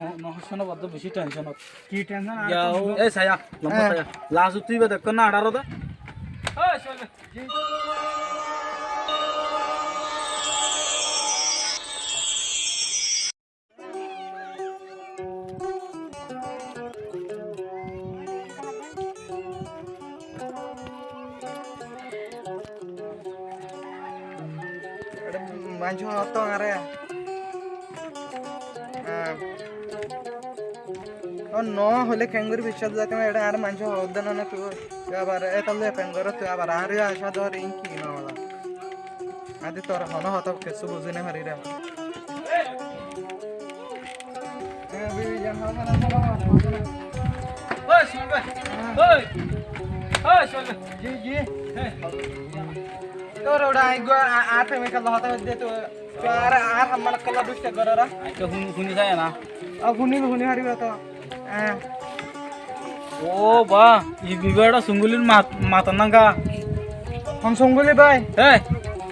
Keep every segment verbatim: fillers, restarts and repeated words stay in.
No, no, hono bála, beci tension. Ki tension? Ar ya, tension? Ó, e saya, lamba saya. Last tui ba dekó na, añçáro de. Eçé maincé hoódde añáre. Há. Ó no hoilé keéngori biccác zaito, eçé añáre maincé hoódde no, no, tui, tui abar étalla feng goró, tui abar añáre acá dór, iín ki mamela? Añáre tor hono hotá kessú buzí no farí ré. Ói, Suman bái. Ói. Ói, Suman bái. Ji, ji. Hé. Tor uçá añí gua, a-, ar femikalla hotá hoiddé to, to ar, ar hamman kalla dusta gorara. Añí to huni, huni sai na. A, huni, huni fariba to. Hé. Ó ba, i biba eçé sunguli mat-, matar nanga. Hon sunguli bái? Hé.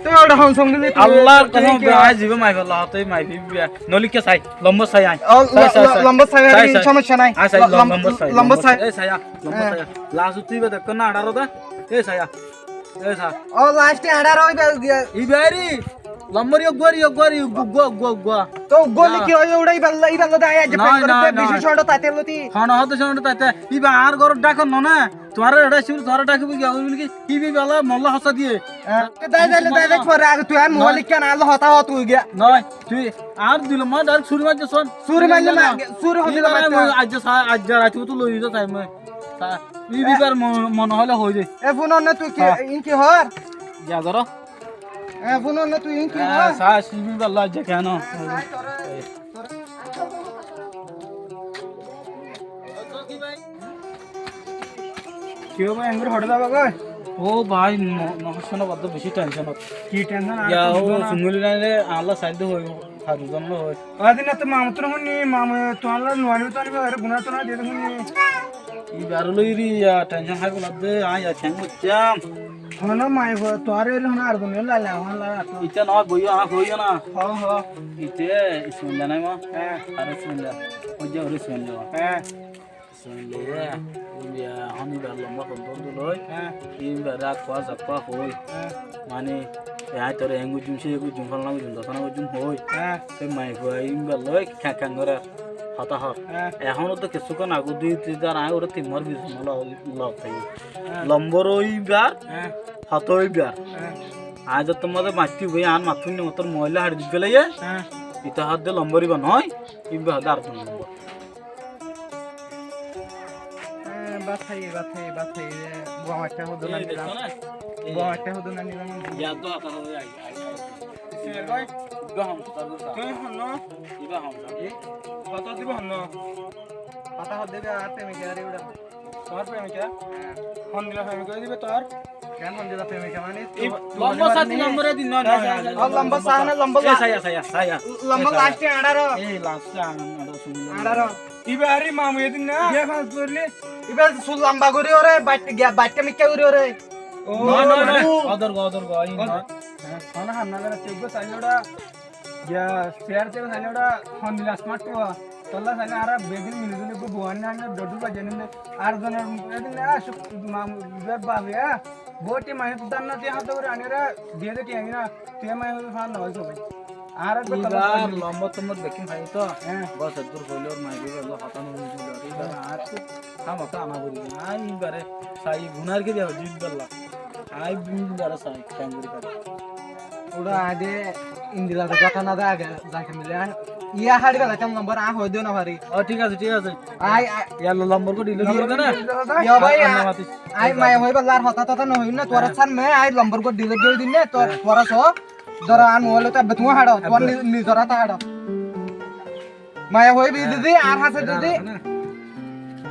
Tui eçé hon sunguli, tui, Allar tui kosóm, ki bái, hoi? Añí ziba maifalla hotá maifibá. Nolikke sai, lombor sai añí. Ó, sai, lo-, sai, lo-, sai. Lombor sai, sai, sai. Somosya nai. Añí sai, lo-, lombor sai, lombor lombor sai. Sai. E saya, lombor sai. Last tui ba dekó na, añçáro de. E saya. E sa. Ó, last e añçáro óiba giya. Ibá eri. Lombor yo guari, yo guari, yo gu-, gua, gua, gua. To gua ya. Niki ói uçá iballa, iballa de añí aijja no, peng no, goré de, no. Beci cóñço taite loti. Hono hotá cóñço taite. Ibá añár góror dhákon no na. Tuáñra eçé cúru, tuáñra dhákibo giya, ói buli ki? Ibá iballa molla hosá diye. Hé, dai, dai, dai, dai, fore age tui añár mubail ikkan añár loi hotá hoó tui giya. Noi, tui añár dilo ma direct suri maijjós. Suri maille ma, suri hotá maijjós. Aijja sa, aijja raiti tui loi zai sai moi. Sa, ibá ibár mon, mone hoile hoi de. E fúnor na tui ki, há. Iín ki hoór? Giya goró. E fúnor na tui iín ki hoór? Sa, ibá ibár loi aijja kiyá no? Hé, sa, tore, tore. Kiyó bái, engori hoçé zaba goi? Ó bái, no, no hoóis na, bádde beci tension. Ki tension? Ar ya, ó, sunguli nai re, añálla sail de hoi, haru zon loi hoi. Adi na to mamu tore húni, mamu tuáñlla nuari tuáñlla, are guna tuáñlla de húni. Ibáre loi ri, ya, tension hái boladde, añí ya, keén goittám. Hono mai ho, tuáñre hono ar zon loi lala, hono lala to. Ite no, boiyo, añí hoiyo na. Ho, ho. Ite, Ismail nai ma? Hé. Are Ismail. Hoi ja, ore Ismail. Hé. Soile, e, iba hon ibar lomba hoddúr dul ói. Hé. Ibare akkua zakkua hoi. Hé. Mani, e añí toré en goijjum, se goijjum, falana goijjum, dosana goijjum hoi. Hé. Te maifua ibar loi keñ keñ gorer hotá hoór. Hé. Ehón to kessúkkon age dui tin dar añí ore tin mar bic log táki. Hé. Lombor óibar, hé, hotá óibar. Hé. Añí zottór mazé maitté boi añár mattún ni motor mobail haçi di félaiye. Hé. Ita hoódde lombor iba noó, iba hoódde ar hono lombor. Eh, bát háiye, bát háiye, bát háiye. Bou añátta hodún aní dilam. Bou añátta hodún aní dilam. Ismail bái. Ibá hom, tuáñr bou. Tuñí honnúa? Ibá hom. Hotá diba honnúa? Hotá hoódde ar premika re uçá. Tuáñr premika? Há. Hondilla premika diba tuáñr? Keén hondilla premika mani? Lomba sáti, lomba sáti, no, no, no, no. Ó, lomba sáti, lomba sáti. Saya, saya, saya. Lomba last e añçáro. Ei, last e añçáro, añçáro. Ibá aré mamu edin na? Ibá sul lamba gorí ore, baitta mikká gorí ore. Ó, no, no, no. Odor go, odor go, ain no. Há, há, há, na, na, na, tui gó sailé oçá. Giya, siyar tiyar sailé oçá, hondilla smart wa. Tolla sailé ara bedin mili dile gó buan na, na, dodu baje ninde. Ar zone edin na, suk mamu, be babe, ah. Bóti mani tu dan na tiya hotá gorí anira diye de tiya na. Tiya mani tu fan na hoiso. Ar ek bar tolla ibár lomba tumor bekin fai to. Há. Bos eddur hoile or mai dibe lo hotá no buzi lo. Ibár ar tu ham hotá ana buri. Ai ibáre sai gunar ke diya jid balla. Ai ibáre sai kanguri kare. Ura ade indila to kotá na de age zai ke mile. Iya hari bela tam lomba a hoi de na fari. Ó, thík asé, thík asé. Ai, ai. Yalla, lombor gó delete gorí de na. Yo bái, ai maya hoi balla ar hotá totá no hoiyum na, tuáñra san me, ai lombor gó delete gorí dim na, tuáñra so. Dóro, ar mobile ot ebbe tuñí haço, tuáñr ni-, nizor áte haço. Maya hoi bi didi, ar hásé didi.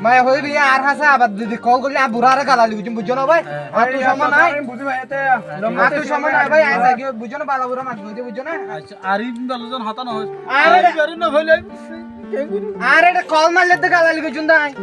Maya hoi bi ar hásé, abar didi call goille, ar burare galali goijjum, buijjó na bái? Ar tu somoi nai. Ar tu somoi nai bái, ai zai giyói, buijjó na, bala bura mati goijjé, buijjó na? Acca, ar ibá bala zon hotá no hois. Ar ar ibá no hoile. Ar eçe call maille de galali goijjum de añí.